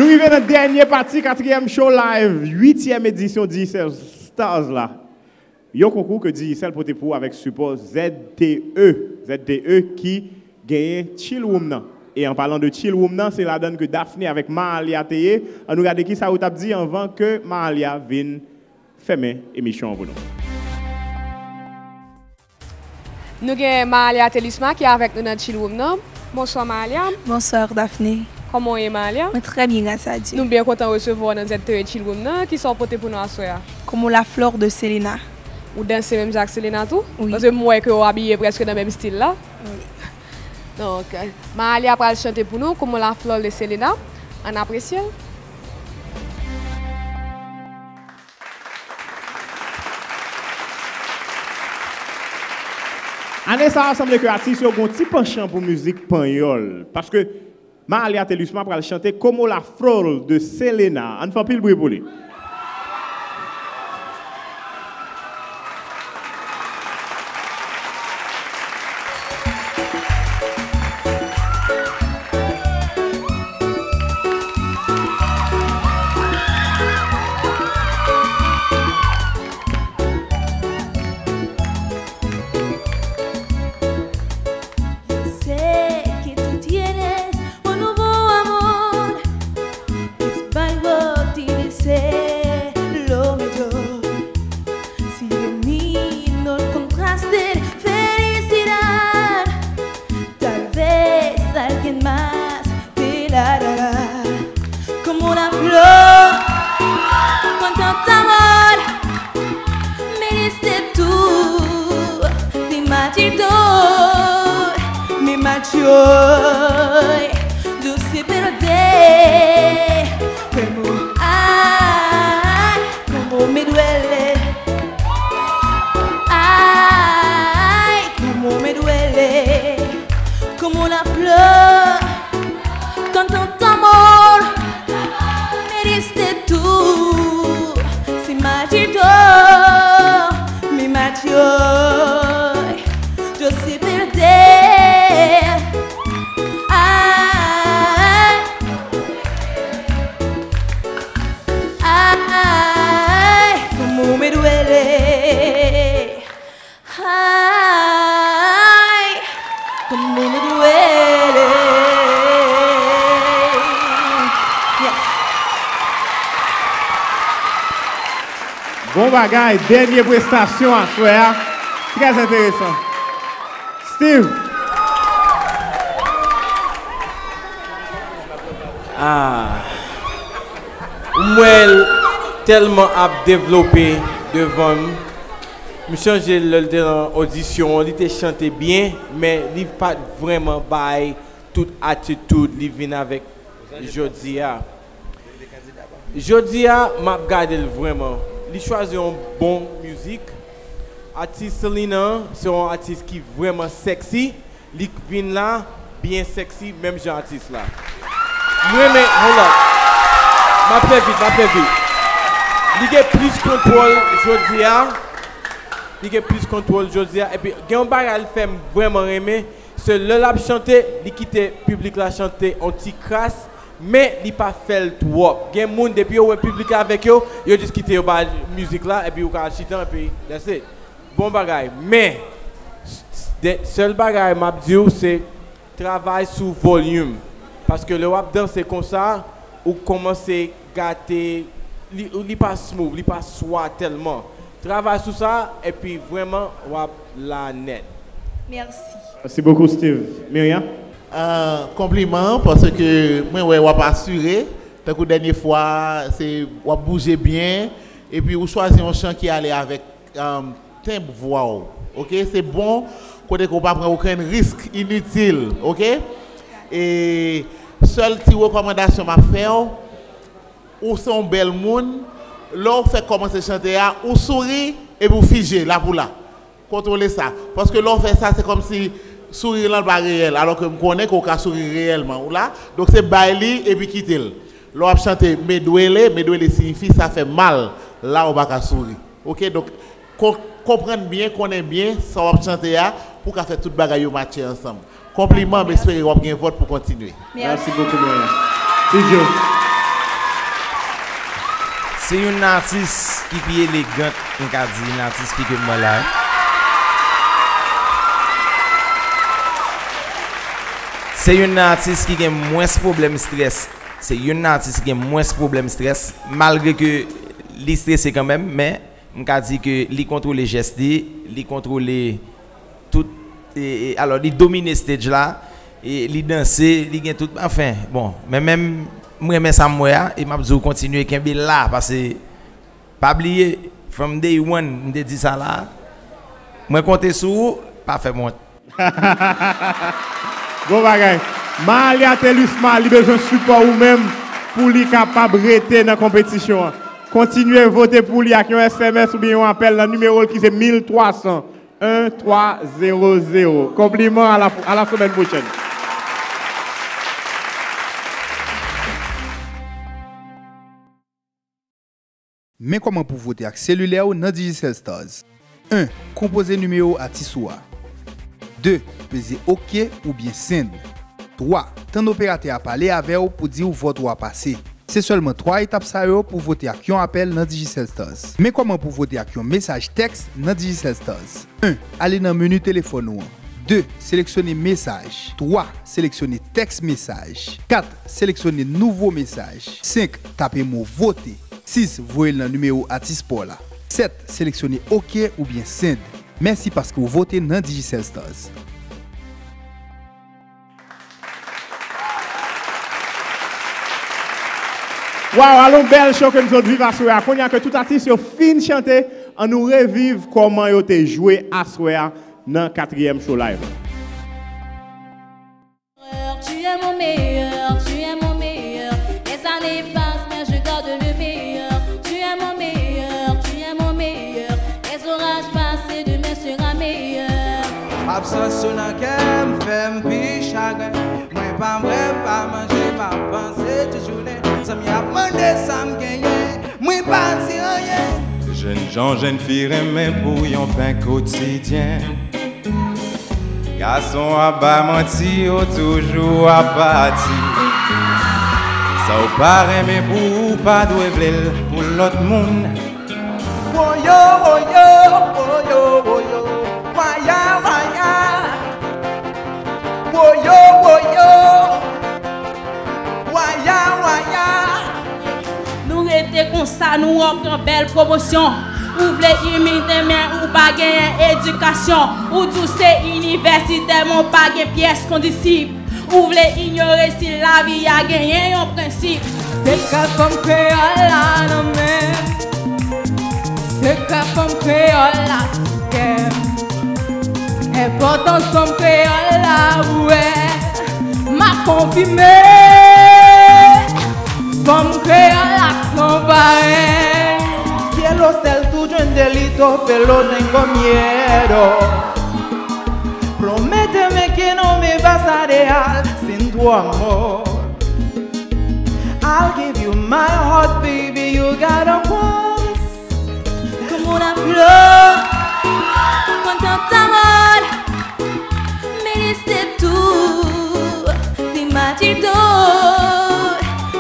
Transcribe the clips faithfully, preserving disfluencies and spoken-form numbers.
Nou rive nan dènye pati katriyèm show live, uityèm edisyon Digicel Stars la. Yon konkou ke Digicel pote pou ou avèk sipò Z T E. Z T E ki genyen Chill Room nan. E an palan de Chill Room nan, se ladan ke Daphné avèk Mahalia te ye. Ann nou gade kisa yo t ap di anvan ke Mahalia vin fèmen emisyon an pou nou. Nou gen Mahalia Thelusma ki avèk nou nan Chill Room nan. Bonswa Mahalia. Bonsoir Daphné. Kòman w ye Mahalia? Mwen trè byen, gras a Dye. Nou byen kontan resevwa w nan Z T E Chill Room nan. Kisa w pote pou nou aswè a? Como la flor de Selena. Ou danse menm jan ak Selena tou? Wi. Paske m wè ke w abiye prèske nan menm stil la. Wi. Donk, Mahalia pral chante pou nou Como la flor de Selena. Ann apresye l. Ane sa a, sanble ke atis yo gon ti panchan pou mizik panyòl. Paske Mahalia Thelusma pral chante Como la flor de Selena. Ann fè anpil bri pou li. Sé que tú tienes un nuevo amor. Es algo que dice lo mejor. Si de mí no encontraste felicidad, tal vez alguien más te la dará. Como una flor con tanto amor, me diste tú, te marchito, me marchó, yo sé perder, como, ay, como me duele, ay, como me duele, como una flor con tanto amor, me diste tú, se marchito, me marchó, yo sé perder. Ay, ay, como me duele. Ay, como me duele. Yes. Bon bagay, dènye prestasyon aswè a. Trè enteresan. Steve. Ah. M wè l tèlman ap devlope devan m. M chanje lè l te nan odisyon an, li te chante byen, men li pa t vrèman bay tout atitid li vin avèk jodi a. Jodi a, m ap gade l vrèman. Li chwazi yon bon mizik. Atis Selena an, se yon atis ki vrèman sexy. Li vin la byen sexy, menm jan atis la. M renmen, hold up. M ap fè vit, m ap fè vit. Li gen plis kontwòl jodi a. Li gen plis kontwòl jodi a. Epi, gen yon bagay l fè m vrèman renmen. Se lè l ap chante, li kite piblik la chante yon ti kras, men li pa fè l twòp. Gen moun, depi yo wè piblik la avèk yo, yo jis kite yo ba mizik la, epi ou ka al chita, epi that's it. Bon bagay. Men, s-, s-, de-, sèl bagay m ap di w, se travay sou volume. Paske lè w ap danse konsa, ou kòmanse gate, li, li pa smooth, li pa swa tèlman. Travay sou sa, epi vrèman, w ap la nèt. Mèsi. Mèsi bokou, Steve. Myriam? Ah, konpliman, paske mwen wè w ap asire. Tankou dènye fwa, se, w ap bouje byen, epi ou chwazi yon chan ki ale avèk, um, tenb vwa w, oke? Se bon, kote ke w pa pran okenn risk initil, oke? E sèl ti rekòmandasyon m ap fè w, ou se yon bèl moun, lè w fèk kòmanse chante a, ou souri, epi w fije, la pou la. Kontwole sa. Paske lè w fè sa, se kòmsi souri lan pa reyèl, alò ke m konnen ke w ka souri reyèlman. Ou la? Donk, se bay li epi kite l. Lè w ap chante, me duele, me duele siyifi sa fè mal, la ou pa ka souri. Oke? Donk, kon-, konprann byen, konnen byen sa w ap chante a, pou w ka fè tout bagay yo matche ansanm. Konpliman, m espere w ap gen vòt pou kontinye. Mèsi bokou, Myriam. Tidjo. Se youn nan atis ki pi elegant, m ka di, nan atis figure m wè la. Se youn nan atis ki gen mwens pwoblèm strès. Se youn nan atis ki gen mwens pwoblèm strès, malgre ke li strese kanmenm, men m ka di ke li kontwole jès li, li kontwole tout, e, e, alò, li domine stage la, e, li danse, li gen tout, anfen, bon, men menm, m renmen sa m wè a, e m ap di w kontinye kenbe la, paske pa bliye, from day one, m te di sa la, mwen konte sou ou, pa fè m wont. Bon bagay. Mahalia Thelusma, li bezwen sipò ou menm pou li kapab rete nan konpetisyon an. Kontinye vote pou li ak yon S M S oubyen yon apèl nan nimewo l ki se mil twa san en twa zewo zewo. Konpliman, à la, à la semaine prochaine. Men kòman pou vote ak selilè w nan Digicel Stars. En. Konpoze nimewo atis ou a. De. Peze oke oubyen send. Twa. Tann operatè a pale avè w pou di w vòt ou a pase. Se sèlman twa etap sa yo pou vote ak yon apèl nan Digicel Stars. Men kòman pou vote ak yon mesaj tèks nan Digicel Stars. En. Ale nan meni telefòn ou an. De. Seleksyone mesaj. Twa. Seleksyone tèks mesaj. Kat. Seleksyone nouvo mesaj. Senk. Tape mo vote. Sis. Voye l nan nimewo atis pa w la. Sèt. Seleksyone oke oubyen send. Mèsi paske w vote nan Digicel Stars. Waw, alon bèl show ke n sot viv aswè a. Kounye a ke tout atis yo fin chante, ann nou reviv kòman yo te jwe aswè a nan katriyèm show live la. Tu es mon meilleur, tu es mon meilleur. Les années passent, mais je garde le meilleur. Tu es mon meilleur, tu es mon meilleur. Les orages passent, demain sera meilleur. Absans ou nan kè m fè m pi chagren. Mwen pa bwè, m pa manje, m ap panse tout jounen. Zanmi ap mande sa m genyen, mwen pa di anyen. Jènjan, jènfi renmen pou yon pen kotidyen. Gason ap bay manti, yo toujou ap pati. Sa w pa renmen pou ou, pa dwe vle l pou lòt moun. Woyo, woyo, woyo, woyo, waya, waya. Woyo, woyo, waya, waya. Nou rete konsa, nou an pran bèl pwomosyon. Ou vle imite, men ou pa genyen edikasyon. Ou di w se inivèsitè, men w pa gen pyès kondisip. Ou vle inyore si lavi a genyen yon prensip. Sekrè fanm kreyòl la nan men m. Sekrè fanm kreyòl la sou kè m. Enpòtans fanm kreyòl la, ou wè, m a konfime. Fanm kreyòl la san parèy. Cielo, sel tu, yo entendí, todo pelo tengo miedo. Prométeme que no me vas a dejar sin tu amor. I'll give you my heart, baby, you gotta promise. Como una flor, con tanto amor, me diste tú, te machito,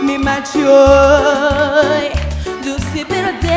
me machoy, dulce verde.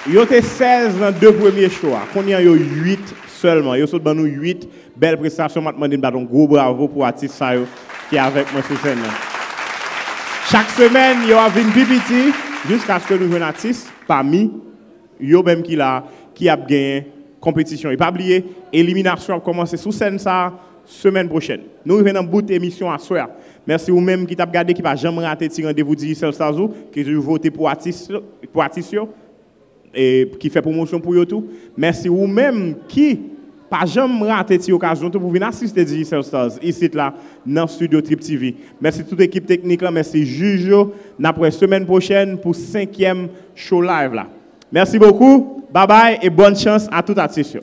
Yo te sèz nan de premye cho a. Kounye a yo uit sèlman. Yo sot ban nou uit bèl prestasyon. M ap mande n bat yon gwo bravo pou atis sa yo ki avèk mwen sou sèn nan. Chak semèn, yo ap vin pi piti jiskaske nou jwenn atis pami yo menm ki la a ki ap genyen konpetisyon. E pa bliye, eliminasyon ap kòmanse sou sèn sa a semèn pwochèn. Nou rive nan bout emisyon aswè a. Mèsi ou menm ki t ap gade, ki pa janm rate ti randevou Digicel Stars ou, ki toujou vote pou atis, pou atis yo, e ki fè pwomosyon pou yo tou. Mèsi ou menm ki pa janm rate ti okazyon tou pou vin asiste Digicel Stars isit la nan estidyo Trip T V. Mèsi tout ekip teknik lan, mèsi jij yo. N ap wè semèn pwochèn pou senkyèm show live la. Merci beaucoup, bye bye e bòn chans a tout atis yo.